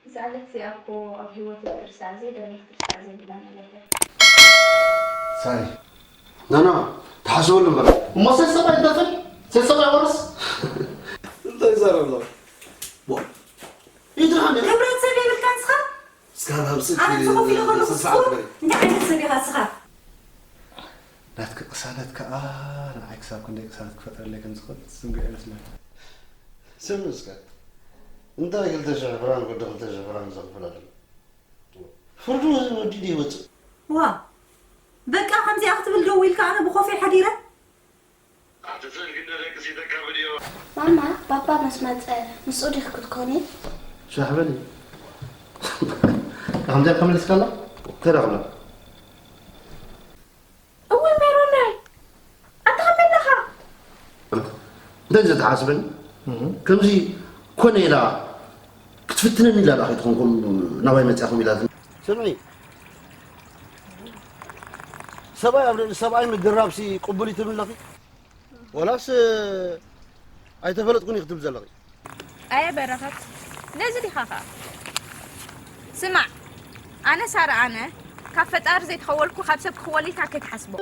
እዛ ዕለት እዚኣ እኮ ኣብ ህይወት ክትርስዓ ዘይደለኻ ክትርስዓ ዘይብላ ዕለት እያ። ሳሪ ናና ተሓስበሉ እምበር እሞ ሰሰብ ኣይደፍን ሰሰብ ኣይወርስ እንታይ ይዛረብ ኣሎ ይድርሃን ክብረት ሰብ የብልካ ንስኻ እስካ ናብ ስልኪ ኣነ እዚ ኮፍ ኢለ ከለኹ ስልሳ ስኹ ዓመት በላይ እንታይ ዓይነት ሰብ ኢኻ ንስኻ ናትኪ ቅሳነት ከኣ ንዓይ ክሳብ ክንደይ ቅሳነት ክፈጥረለይ ከም ዝኽእል ዝዝንግዕ ይመስለኒ ስም እስከ እንታይ ክልተ ሽሕ ፍራንክ ወዲ ክልተ ሽሕ ፍራንክ ዘኽፍል ኣሎ ፍርዱ ወዲ ይወፅእ ዋ በቃ ከምዚኣ ክትብል ደው ኢልካ ኣነ ብኾፌ ሓዲረ ማማ ባባ ምስ መፀ ምስኡ ዲኺ ክትኮኒ? ሻሕ በሊ ከምዚኣ ከመልስካላ ተረኽበ እወ ሜሮናይ ኣታ ከመይ ኣለኻ እንታይ ዘተሓስበኒ ከምዚ ኮነ ኢላ ክትፍትነኒ ኢላ ዳ ከይትኾንኩም ናባይ መፅኣኹም ኢላ ስምዒ ሰብኣይ ኣብ ልዕሊ ሰብኣይ ምድራብሲ ቅቡል እዩ ትብል ኣለኺ ወላስ ኣይተፈለጥኩን እዩ ክትብል ዘለኺ ኣየ በረኸት ነዚ ዲኻ ኸኣ ስማዕ ኣነ ሳራ ኣነ ካብ ፈጣሪ ዘይተኸወልኩ ካብ ሰብ ክኽወል ኢልካ ከይትሓስቦ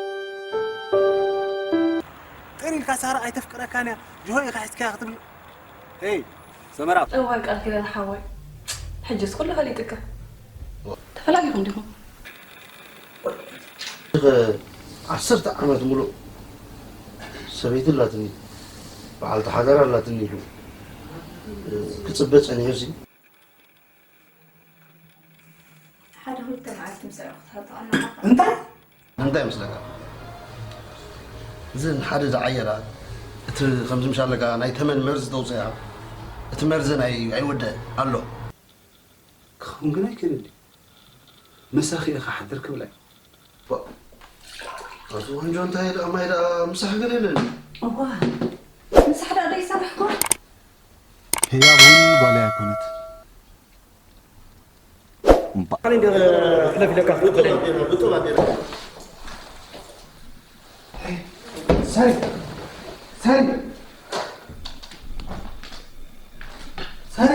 ቅር ኢልካ ሳራ ኣይተፍቅረካን እያ ጅሆ ኢኻ ሒዝካያ ክትብል ሄይ ሰመራ እዋይ ቃል ኪዳን ሓወይ ሕጅስ ኩሉ ፈሊጥካ ተፈላሊኹም ዲኹም ዓሰርተ ዓመት ሙሉእ ሰበይቲ ኣላትኒ በዓልቲ ሓዳር ኣላትኒ ኢሉ ክፅበ ፀኒሑ ሲ ሓደ ክልተ መዓልቲ ምስ ኣዕሩኽትኻ ተቐመጥካ እንታይ እንታይ ይመስለካ እዚ ሓደ ዝዓየራ እቲ ከምዚ ምሽ ኣለካ ናይ ተመን መርዚ ተውፅያ እቲ መርዚ ናይ ኣይወደ ኣሎ ክኸውን ግን ኣይክእልን እዩ ምሳኺ ኢኻ ሓድር ክብላ እዩ ኣቲ ወንጆ እንታይ ደኣ ማይ ደኣ ምሳሕ ገለ የለን እዋ ምሳሕ ደኣ ዶ ይሰርሕኩም ህያብ እውን ጓለይ ኣይኮነት ኣነ እንደ ሕለፍ ኢለካ ክትቀበለኒ ሳሪ ሳሪ ሳሪ